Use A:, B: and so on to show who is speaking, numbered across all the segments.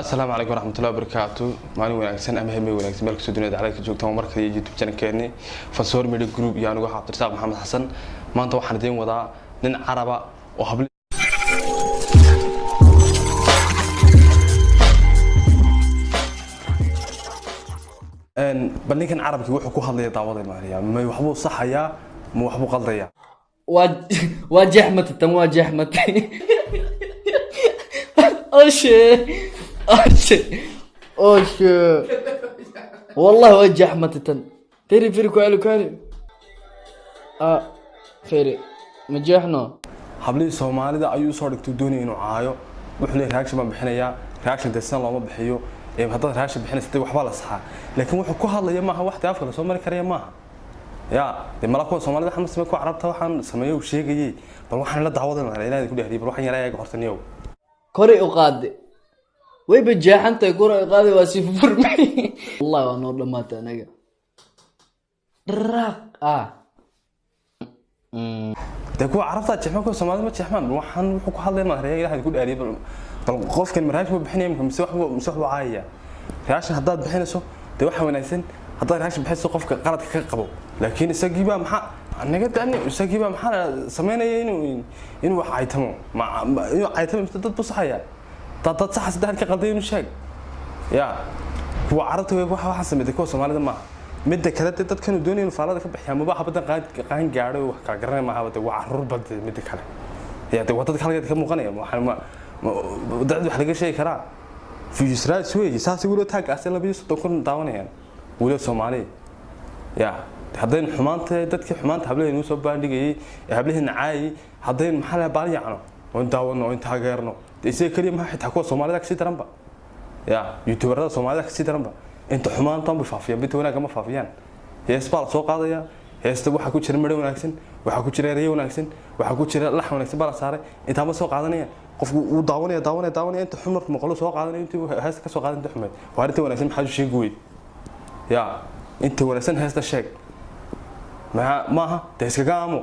A: Asalaamu calaykum waraxmatullahi wabarakaatu. Maalin wanaagsan ama habeen wanaagsan meel kastoo dunida caalamka joogtaan. Waa markale YouTube channelkeeni Fasoor Media Group iyo anigu Cabdirasaaq Maxamed Xasan. Maanta waxaan idiin wadaa nin caraba oo habli bal ninkan carabkii wuxuu ku hadlaya daawaday maaliya, ma waxbuu saxayaa ma waxbuu qaldayaa?
B: Waa jeexmatay tan, waa jeexmatay. Oshe oshe oshe, wallahi waa jeexmatay tan. Firi firi, ku celi ku celi. Ah, firi, ma jeexno.
A: Hablihii Soomaalida ayuu soo dhigtay, doonaya inuu caayo. Wuxuu leeyahay reaction baan bixinayaa. Reaction dee sidan looma bixiyo. Haddaad reaction bixinaysa dee waxbaa la saxaa, laakiin wuxuu ku hadlaya maaha wax dee afka lasoo mari karaya maaha. Ya dee mala kuwa Soomaalida waxaan ma sameey, kuwa Carabta waxaan sameeyo uu sheegayay. Bal waxaan la daawadan lahaa Ilaahay ku dhehriyay. Bal waxaan yaraa eega horta niyow.
B: Koray u qaade, wayba jeexantahay. Koray u qaade, waa sii furmay. Wallahi waa noo dhamaatay anaga dharaaq ah.
A: Dee kuwa Carabta jeexmaan, kuwa Soomaalida ma jeexmaan. Bal waxaan wuxuu ku hadlaya maaha Ilaahay ku dhehriyay. Bal qofkan ma reaction buu bixinaya mise waxbuu caayaya? Reaction haddaad bixinayso dee waxa wanaagsan haddaad reaction bixinayso qofka qaladka ka qabo, laakiin isagiibaa maxaa naga daani, isagiibaa maxaa la sameynaya inuu wax caytamo, inuu caytamo mise dad buu saxaya? Dad saxa saddex ka qalday inuu sheeg. Ya kuwa Carabta way waxa sameeyay, kuwa Soomaalida maaha. Midda kale dee dadkan uu doonayo inuu faalada ka bixiya maba habadan qaan gaadho, wax kala garanaya maaha, dee waa carruur bad. Midda kale ya dee waa dadka halkeed ka muuqanaya, waxaan ma dad wax laga sheegi karaa views wey saas weliba taaggaasi 32,000 daawanayaan weliba Soomaali. Ya haddaynu xumaanta dadkii xumaanta hablaheenu soo bandhigayay ee hablaheena caayay, haddaynu maxaa laha baal yacno oo in daawano oo in taageerno, dee isaga keliya maha, xitaa kuwa Soomaalida kasii daranba. Ya youtuberada Soomaalida kasii daranba, inta xumaantan bay faafiyaan, binta wanaagga ma faafiyaan. Hees baa la soo qaadaya, heesta waxaa ku jira midho wanaagsan, waxaa ku jira erayo wanaagsan, waxaa ku jira lax wanaagsan baa la saaray. Intaa ma soo qaadanaya qofku, wuu daawanaya daawanaya daawanaya, inta xun markuu maqlo soo qaadanaya, intii heesta ka soo qaadan inta xumeyd. Waa inta wanaagsan maxaad u sheegi weyd? Ya inta wanaagsan heesta sheeg, maxaa maaha dee iskaga aamo.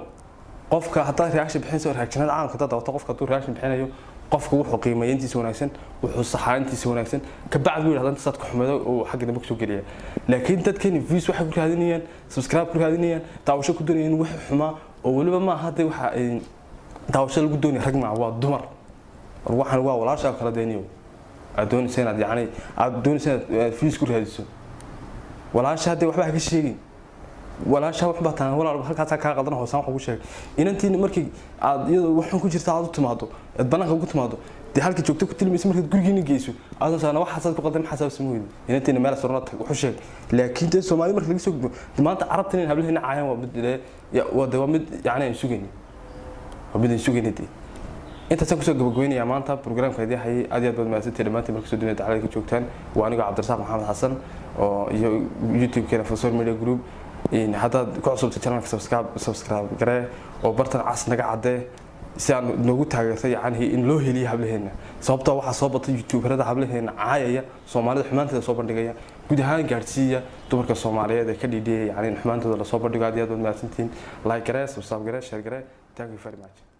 A: Qofka haddaad reaction bixinayso, reactionada caalamka haddaad dawato, qofka hadduu reaction bixinayo, qofka wuxuu qiimeeya intiisa wanaagsan, wuxuu saxaa intiisa wanaagsan, kabacdi buu yidhahdaa intaasaad ku xumeedo oo xagga dambe kusoo geliya. Laakiin dadkani views waxay ku raadinayaan, subscribe ku raadinayaan, daawasho ku doonayaan wixii xumaa oo weliba maaha dee waxa daawasho lagu doonaya rag maaha, waa dumar. War waxaan waa walaashaa kala deeniyo aad doonaysa inaad yacni aad doonaysa inaad views ku raadiso walaasha, haddee waxba ha ka sheegin walaasha. Waxbaa taan walaal halkaasaa kaa qaldan, hoosaan wax ugu sheegay. Inantiina markii aad iyadoo waxun ku jirta aad u timaado, aad banaanka ugu timaado, dee halka joogto ku tilmaysa, markaad gurigiina geyso aad saana waxaasaad ku qaldan, maxaasaa sameyday inantiina meel surna tag wuxuu sheeg. Laakiin dee Soomaali marka laga soo gudbo maanta Carabtan in hablaheena caayaan waa mid waa dee waa mid yacni aan sugayni, waa mid aan sugayni. Dee intaasaan kusoo gabagabeynayaa maanta programka idii hayay. Aad iyo aad baad mahadsantihiin dhammaantiin markastoo dunida dacalada ka joogtaan. Waa anigoo Cabdirasaaq Maxamed Xasan oo iyo YouTube-keena Fasoor Media Group. Haddaad ku cusubtay channelka subscribe garee oo bartan cas naga caddee si aan noogu taageerto yacni in loo heliyo hablaheena, sababtoo waxaa soo batay youtuberada hablaheena caayaya, Soomaalida xumaanteeda soo bandhigaya. Guud ahaan gaadhsiiya dumarka Soomaaliyeed ee ka dhiidhiyay yacni in xumaantooda lasoo bandhigo. Aad iyo aad baad mahadsantihiin. Like garee, subscribe garee, share garee. Thank you very much.